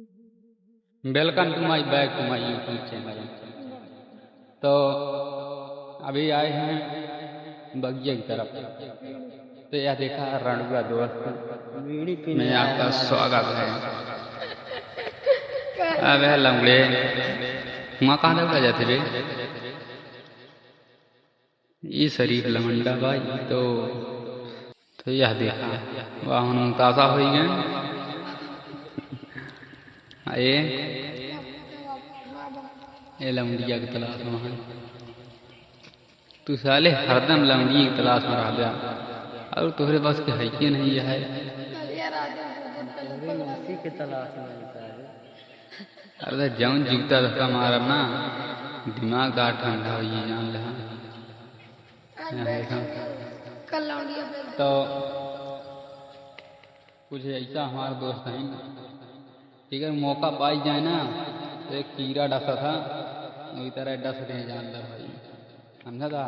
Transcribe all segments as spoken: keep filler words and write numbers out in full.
Welcome to my back to my YouTube channel। तो अभी आए हैं बगिया की तरफ। तो यह देखा रणुआ दोस्त, बीड़ी पीने में आया आपका है। स्वागत है। अबे लंगड़े, वहाँ कहाँ दौड़ा जाते बे? ई शरीफ लमंडा भाई तो, तो यह देखा, वाह, हम ताजा हो गए। ए, ए लमड़िया के तलाश में है। तू साले हरदम लमड़िया के तलाश में रह जा। और तोहरे बस के है कि नहीं है? अरे मौसी के तलाश में है साले। अरे जौन जूता धक्का मारब ना, दिमाग का ठंडा हो ये जान ले। हाँ। यहाँ देखा। तो कुछ ऐसा हमारा दोस्त है ना, ठीक है, मौका पाई जाए ना, तो एक कीड़ा डसा था, वही तरह डस दे जान ले भाई, समझा था?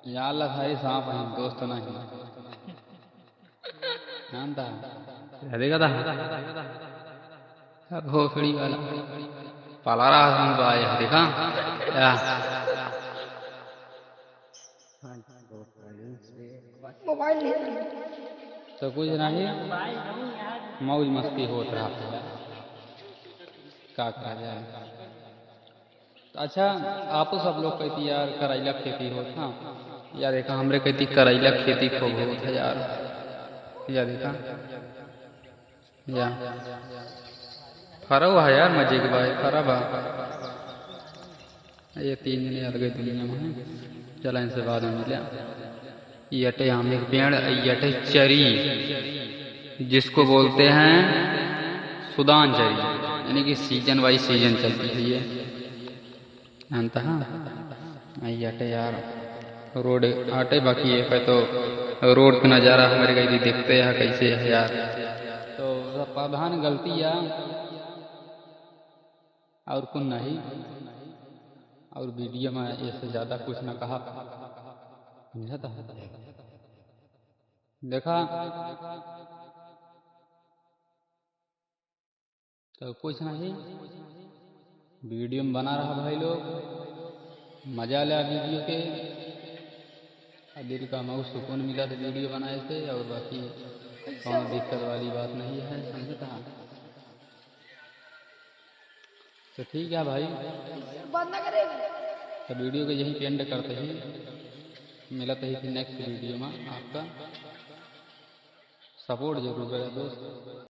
या अल्लाह, सारे सांप हैं, दोस्त नहीं। जानता है? यह देखा था? अब भोसड़ी वाला। पाला रहा हम तो आए, देखा? या। मोबाइल नहीं। तो कुछ नहीं, मौज मस्ती होत रहा था। का कहा जाए? अच्छा, आपो सब लोग कहती यार करैला खेती होत, हाँ। यार देखा, हमरे कहती करैला खेती खूब होत है यार। या देखा, या फरा हुआ है यार, मजे के भाई, फरा बा। ये तीन जने अलगे दुनिया में हैं, चला इनसे बाद में मिले। ये अटे आम के पेड़, ये अटे चरी, जिसको बोलते हैं सुदान चरी, यानी कि season wise season चलती है ये। जानता है? ये अटे यार, road अटे, बाकी ये पे तो road का नज़ारा हमारे कहीं देखते हैं कैसे है यार। तो सब प्रधान गलती है। और कुछ नहीं, और video में इससे ज्यादा कुछ ना कहा, समझा था? देखा, तो कुछ नहीं, video में बना रहा भाई लोग, मजा लिया video के, और दिल का मौज सुकून मिला तो video बनाए से, और बाकी कौनो दिक्कत वाली बात नहीं है, समझा था? तो ठीक है भाई, बंद ना करे। तो video को यहीं पे end करते ही, मिलते ही फिर next video में। आपका support जरूर करें दोस्त।